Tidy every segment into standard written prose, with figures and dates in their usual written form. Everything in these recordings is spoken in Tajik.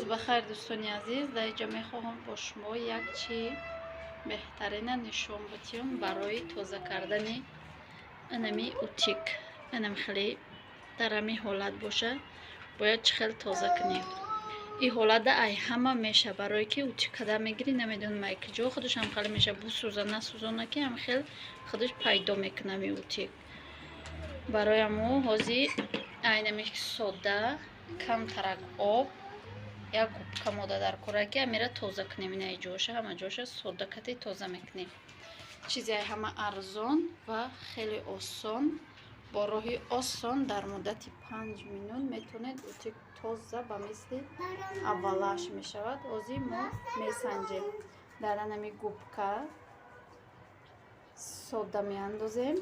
Рӯз ба хайр, дӯстони азиз. Дар инҷа мехоҳам бо шумо як чи беҳтарина нишон бутиём барои тоза кардани анами утюг. Анам хеле дар ҳамин ҳолат боша, бояд чӣ хел тоза кунем. Ин ҳолатда ай ҳама меша, барое ки утюг када мегирӣ, намедонам ай куҷо худаш ҳам хеле меша, бусӯза насӯзона, ки ҳам хел худаш пайдо мекунам ин утюг. Барои ҳамо ҳозир айнами сода, камтарак об, як губка мода дар кора, ки амира тоза кунем. Ина ҷоша, ҳама ҷоша сода кати тоза мекунем. Чизе ҳама арзон ва хеле осон, бо роҳи осон дар муддати 5 минут метавонед утюг тоза ба мисли аввалаш мешавад. Ҳозир мо месанҷем. Дар анами губка сода меандозем.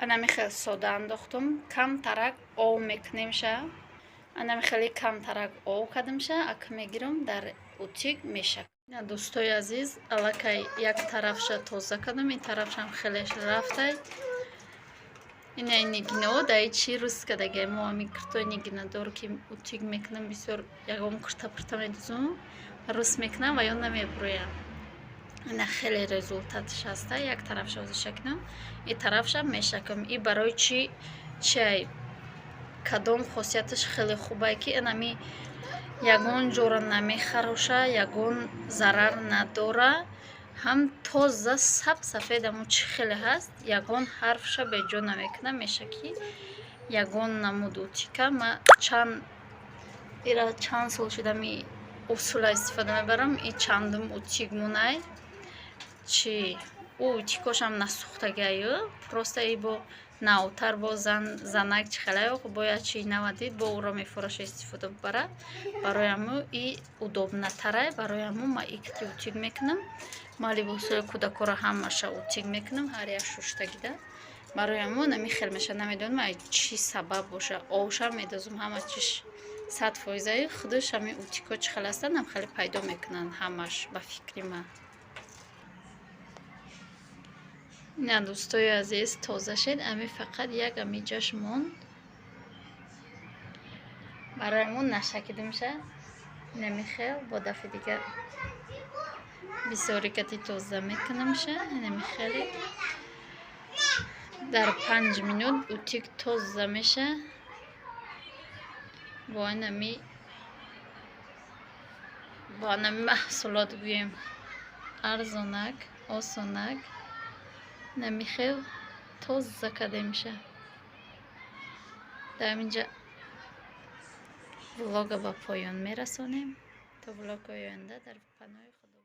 Анами хел сода андохтум, камтарак ов мекунемша. Анами хеле камтарак ов кардамша, ак мегирам, дар утюг мешак. Дӯстои азиз, аллакай як тарафша тоза кардам, ин тарафшам хеле рафтай. Ина нигинао даи чӣ рӯз кардагай. Мо ами киртои нигинадор, ки утюг мекунам, бисёр ягон курта-пурта медузум, рӯз мекунам ва ё намебурӯям. Ина хеле результатш ҳаста. Як тарафша озиша кунам, и тарафша мешакам. И барои чӣ чай, кадом хосияташ хеле хубае, ки инами ягон ҷора намехароша, ягон зарар надора, ҳам тоза саб сафед, амо чӣ хеле ҳаст, ягон ҳарфша беҷо намекунам. Меша ки ягон намуд утюга ма чанд ира чанд сол шудами усула истифода мебарам. И чандум утюг монай чи ӯ утюгошам насӯхтагиаю, просто и бо навтар, бо занак чӣ хелаё бояд чи нава дид, бо ӯро мефуроша, истифода бубарад. Барои ҳамо и удобнотарай. Барои ҳамо ма икти утюг мекунам. Ма либосҳои кӯдакоро ҳамаша утюг мекунам, ҳар як шуштагида. Барои ҳамо нами хел меша. Намедонам, ай чӣ сабаб боша. Овшам медозум, ҳама чиш 100 фоизаи худаш. Ҳамин утюгҳо чӣ хел ҳастанд, ҳам хеле пайдо мекунанд ҳамаш, ба фикри ман. Ина, дӯстои азиз, тоза шед. Ами фақат як амиҷаш монд, барои мо нашакидимша. Инами хел бо дафъи дигар бисёри кати тоза мекунамша. Инами хеле дар 5 минут утюг тоза меша бо инами маҳсулот, гӯем, арзонак, осонак. Инами хел тоза кардемша. Дар ҳаминҷа влога ба поён мерасонем. То влогҳои оянда дар паноҳи Худо.